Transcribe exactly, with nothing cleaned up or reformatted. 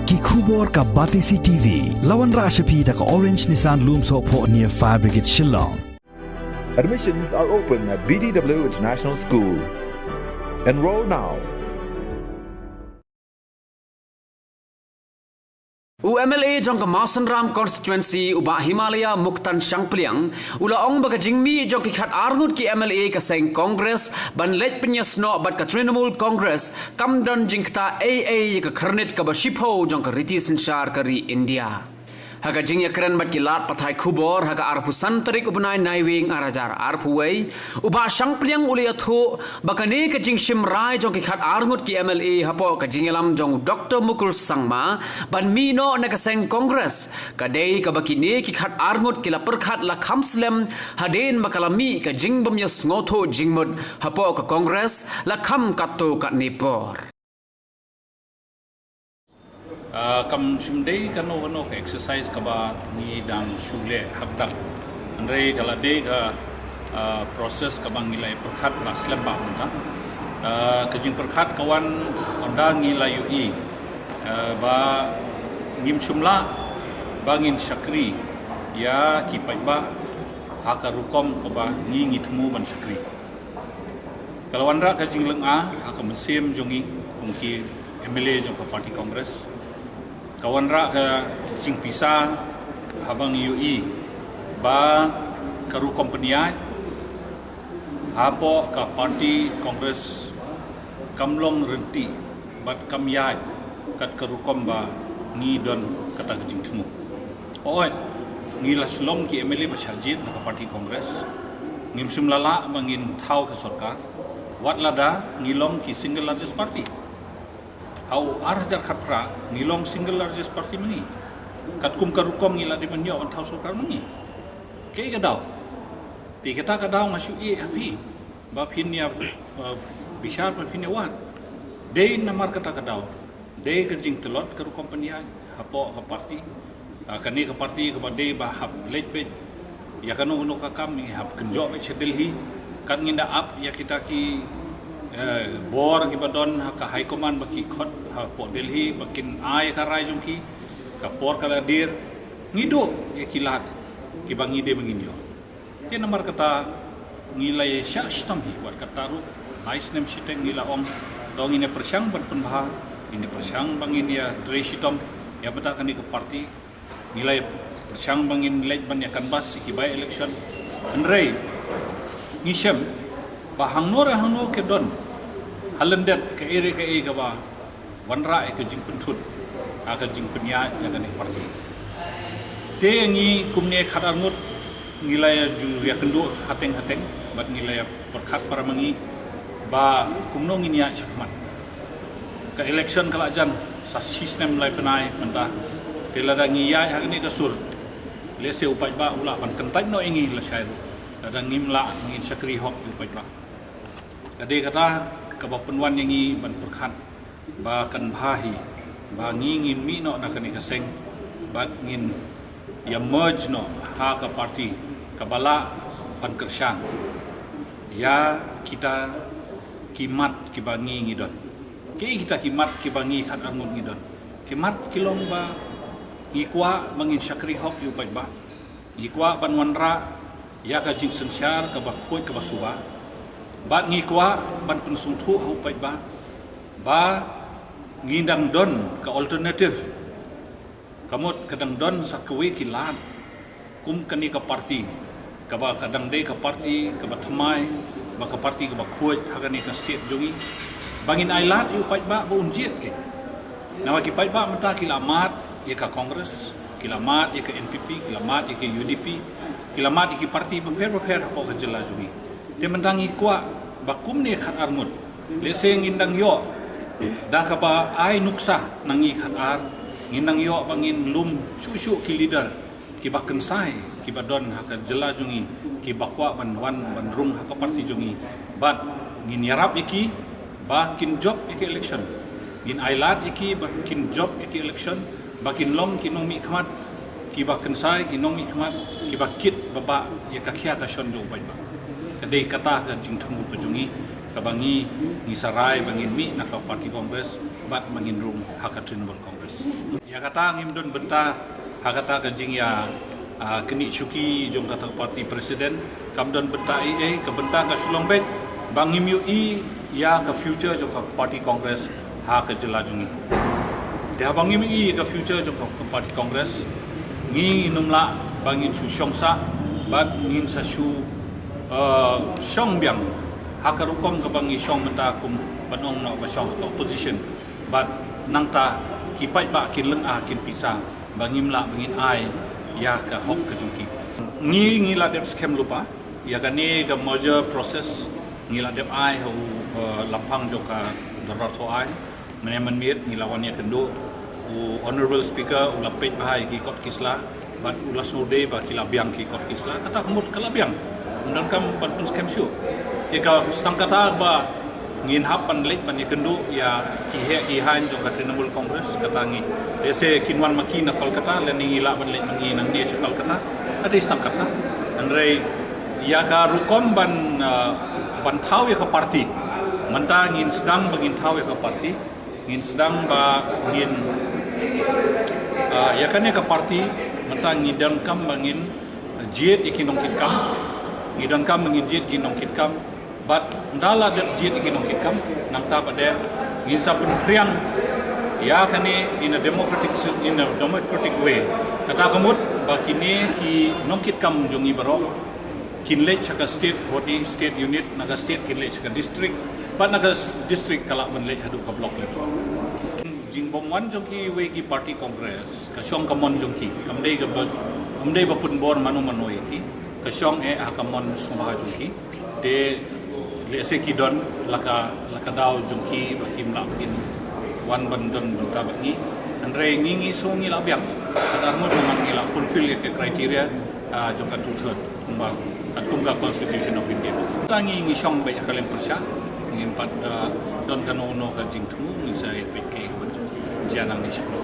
Ki khubor ka Batesi T V. La wanrah sha phi da ka Orange Nissan Lumsohphoh near Fire Brigade Shillong. Admissions are open at B D W International School. Enroll now. U M L A jong ka Mawsynram Constituency, u Bah Himalaya Muktan Shangpliang, u la ong ba ka jingmih jong ki khat arngut ki M L A ka seng Congress ban leit pynïasnoh bad ka Trinamool Congress kam don jingktah ei ei ïa ka khyrnit kaba shiphew jong ka riti synshar ka ri India. Ha ka jingïakren bad ki lad pathai khubor ha ka arphew san tarik u bnai Naiwieng ar hajar arphew wei, u Bah Shangpliang u la ïathuh ba kane ka jingshim rai jong ki khat arngut ki M L A hapoh ka jingïalam jong u Doctor Mukul Sangma ban mih noh na ka seng Congress ka dei kaba kine ki khat arngut ki la pyrkhat la kham slem hadien ba ka la mih ka jingbym ïasngewthuh jingmut hapoh ka Congress la kham katto katne por. Ah, kam shym dei kano kano ka exercise kaba ngi dang shu leh ha khadduh. Hynrei ka la dei ka, ah, process kaba ngi la pyrkhat la slem bha mynta. Ah, ka jingpyrkhat ka wan ynda ngi la ïohi, ah, ba ngim shym lah ba ngin shakri ïa ki paidbah ha ka rukom kaba ngi ngi thmu ban shakri. Ka la wanrah ka jinglyngngoh ha ka mynsiem jong ngi kum ki M L A jong ka party Congress. Ka wanrah ka jingpisa haba ngi ïohi ba ka rukom pynïaid hapoh ka party Congress kam long ryntih bad kam ïaid kat ka rukom ba ngi don kata ka jingthmu. Hooid, ngi la shu long ki M L A ba shah jied na ka party Congress. Ngim shym la lah ba ngin thaw ka sorkar wat lada ngi long ki single largest party. Ha u ar hajar khatphra ngi long single largest party ma ngi. Katkum ka rukom ngi la dei ban ïoh ban thaw sorkar ma ngi. Kaei ka daw? Te kata ka daw nga shu ïeh ha phi ba phin ïa, eh, bishar ba phin ïa wad. Dei namar kata ka daw, dei ka jingtlot ka rukom pynïaid hapoh ka party. Ah, kane ka party kaba dei ba hap leit beit ïa kano kano ka kam, ngi hap kynjoh beit sha Delhi. Kat ngin da ap ïa kita ki, eh, bor kiba don ha ka High Command ba ki khot hapoh Delhi ba kin ai ka rai jong ki. Ka por ka la dier, ngi duh ïa ki lad kiba ngi dei ba ngin ïoh. Te namar kata ngi la ïa shah shitom hi wat kata ruh, lai snem shiteng ngi la ong, to ngin ïa pyrshang ban pynbha, ngin ïa pyrshang ba ngin ïa trei shitom ïa bynta kane ka party. Ngi la ïa pyrshang ba ngin leit ban ïa canvass ïa ki by election. Hynrei ngi shem ba hangno re hangno ki don ha lyndet kaei re kaei kaba wanrah ïa ka jingpynthut ha ka jingpynïaid ïa kane ka party. Te ngi kumne khatar ngut ngi la ïa ju ïa kynduh hateng hateng bad ngi la ïa pyrkhat para ma ngi ba kumno ngin ïaid shakhmat. Ka election ka la jan sa shisnem lai bnai mynta. Te lada ngi ïaid ha kane ka sur, lehse u paidbah u lah ban kyntait noh ïa ngi lashai ruh lada ngim lah ngin shakri hok ïa u paidbah. Ka dei kata kaba pynwan ïa ngi ban pyrkhat ba kan bha hi ba ngi ngin mih noh na kane ka seng bad ngin ïa merge noh ha ka party kaba lah ban kyrshan ïa kita ki mat kiba ngi ngi don. Ki kita ki mat kiba ngi khatar ngut ngi don, ki mat ki long ba ngi kwah ba ngin shakri hok ïa u paidbah. Ngi kwah ban wanrah ïa ka jingsynshar kaba khuid kaba suba. Bad ngi kwah ban pynsngewthuh ha u paidbah ba ngi dang don ka alternative. Ka mut ka dang don sa kawei ki lad kum kane ka party kaba ka dang dei ka party kaba thymmai, ba ka party kaba khuid ha kane ka state jong ngi, ba ngin ai lad ïa u paidbah ba un jied ki. Namar ki paidbah mynta ki la mad ïa ka Congress, ki la mad ïa ka N P P, ki la mad ïa ka U D P, ki la mad ïa ki party bapher bapher hapoh ka jylla jong ngi. Te mynta ngi kwah ba kumne khatar ngut, lehse ngin dang ïoh da kaba ai nuksa na ngi khatar, ngin dang ïoh ba ngin lum shuh shuh ki leader kiba kynsai kiba don ha ka jylla jong ngi, kiba kwah ban wan ban rung ha ka party jong ngi. Bad ngin ïarap ïa ki ba kin jop ïa ki election, ngin ai lad ïa ki ba kin jop ïa ki election, ba kin long ki nongmihkhmat kiba kynsai, ki nongmihkhmat kiba kit ba bah ïa ka khia ka shon jong u paidbah. Ka dei kata ka jingthmu ka jong ngi. Kaba ngi, ngi sa rai ba ngin mih na ka party Congress bad ba ngin rung ha ka Trinamool Congress. Ïa kata ngim don bynta ha kata ka jingïa, ah, knieh shuki jong kata ka party president. Kam don bynta ei ei, ka bynta ka shu long beit ba ngim ïohi ïa ka future jong ka party Congress ha ka jylla jong ngi. Te haba ngim ïohi ïa ka future jong ka party Congress, ngi ngim lah ba ngin shu shong sah bad ngin sa shu, eh, shong biang ha ka rukom kaba ngi shong mynta kum ban ong noh ba shong ha ka opposition. Bad nangta ki paidbah kin lyngngoh kin pisa ba ngim lah ba ngin ai ïa ka hok ka jong ki. Ngi, ngi la dep skhem lypa ïa kane ka merger process, ngi la dep ai ha u, eh, lampang jong ka dordor thaw aiñ. Mynne mynmiet ngi la wan ïakynduh, u Honorable Speaker u la peit bha ïa ki kot ki sla bad u la sngewdei ba ki la biang ki kot ki sla. Kata ka mut ka la biang, ym donkam ban pynskhem shuh. Te ka stang kata ba ngin hap ban leit ban ïakynduh ïa ki heh ki haiñ jong ka Trinamool Congress, kata ngi. Lehse kin wan ma ki na Kolkata, lane ngi lah ban leit ma ngi nangne sha Kolkata. Ka dei stang kata. Hynrei ïa ka rukom ban, ah, ban thaw ïa ka party, mynta ngin sdang ba ngin thaw ïa ka party. Ngin sdang ba ngin, ah, ïa kane ka party, mynta ngi donkam ba ngin jied ïa ki nongkitkam. Ngi donkam ba ngin jied ïa ki nongkitkam. Bad ynda la dep jied ïa ki nongkitkam, nangta pat de ngin sa pynphriang ïa kane in a democratic sys-, in a democratic way. Kata ka mut ba kine ki nongkitkam jong ngi baroh kin leit sha ka state body, state unit, na ka state kin leit sha ka district, bad na ka s-, district ka lah ban leit haduh ka block level. Jingbym wan jong kiwei ki party Congress, ka shong ka mon jong ki, kam dei kaba, kam dei ba pynbor mano mano ïa ki, ka shong eh ha ka mon sngewbha jong ki. Te lehse ki don la ka, la ka daw jong ki ba kim lah ba kin wan ban don bynta bad ngi. Hynrei ngi, ngi sngew ngi lah biang. Ka dei namar ba ngi lah fulfill ïa ka criteria, ah, jong ka two third. Kumba katkum ka Constitution of India. Te ngi, ngi shong beit ha ka liang pyrshah, ngim pat, ah, don kano kano ka jingthmu, ngi sa ïa peit kaei kaba jia nangne shano.